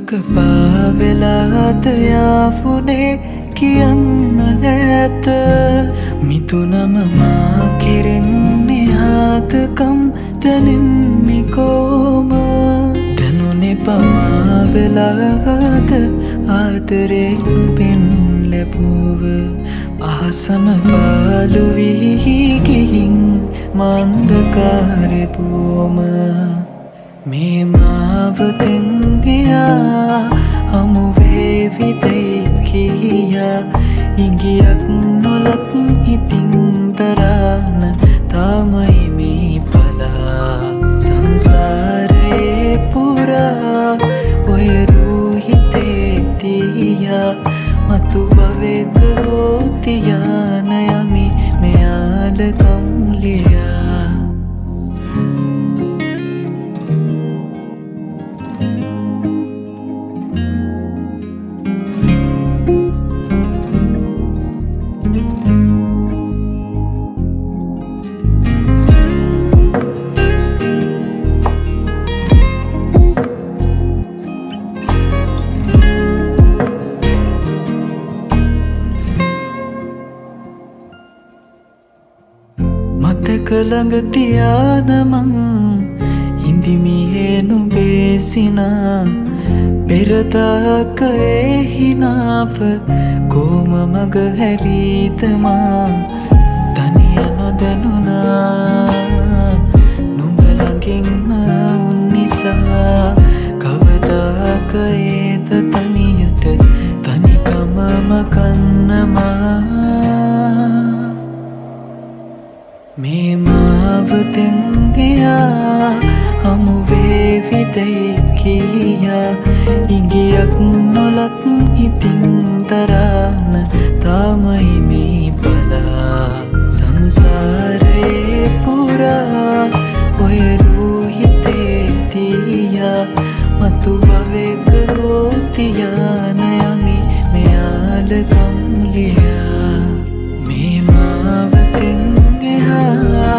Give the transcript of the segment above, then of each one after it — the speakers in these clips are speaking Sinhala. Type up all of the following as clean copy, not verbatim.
කුසක පාවෙලාද යාවුනේ කියන්න ඈත මිතුනම මා කෙරෙන්නේ ආතකම් දැනෙන්නේ කොහොම දැනුනේ පමා වෙලාද ආදරේ නුඹෙන් ලැබුව අහසම පාළු වී ගිහින් මන්දකාරේ බොම මේ මාවතෙන් ගියා හමු වේවි දෙයි කියා ඉඟියක් නොලත් හිතින් දරාන තාමයි මේ පලා සංසාරේ පුරා ඔය රූ හිතේ තියා මතු භවෙක හෝ තියාන යමි මෙයාලකම් ලියා. මතක ළඟ තියාන මං ඉඳිමියේ නුඹේ සිනා පෙරදාක ඒ හිනාව කොම මග හැරීද මා තනිය නොදැනුණා නුඹ ළඟින්ම උන් නිසා කවදාක ඒද තනියට තනිකමම කන්න මා මේ මාවතෙන් ගියා හමු වේවි දෙයි කියා ඉඟියක් නොලත් හිතින් දරාන තාමයි මේ පලා සංසාරේ පුරා ඔය රූ හිතේ තියා මතු භවෙක හෝ තියාන යමි මෙයාලකම් ලියා මේ මාවතෙන් ගියා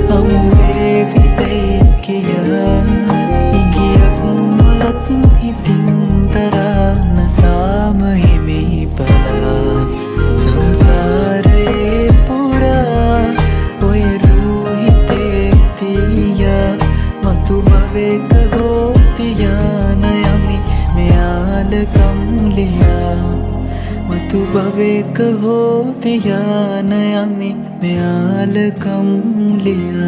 හමු වේවි දෙයි කියා ඉඟියක් නොලත් හිතින් දරාන තාම හිමි පලා සංසාරේ පුරා ඔය රූ හිතේ තියා මතු භවෙක හෝ තියාන යමි මෙයාලකම් ලියා මතු භවෙක හෝ තියාන යමි මෙයාලකම් ලියා.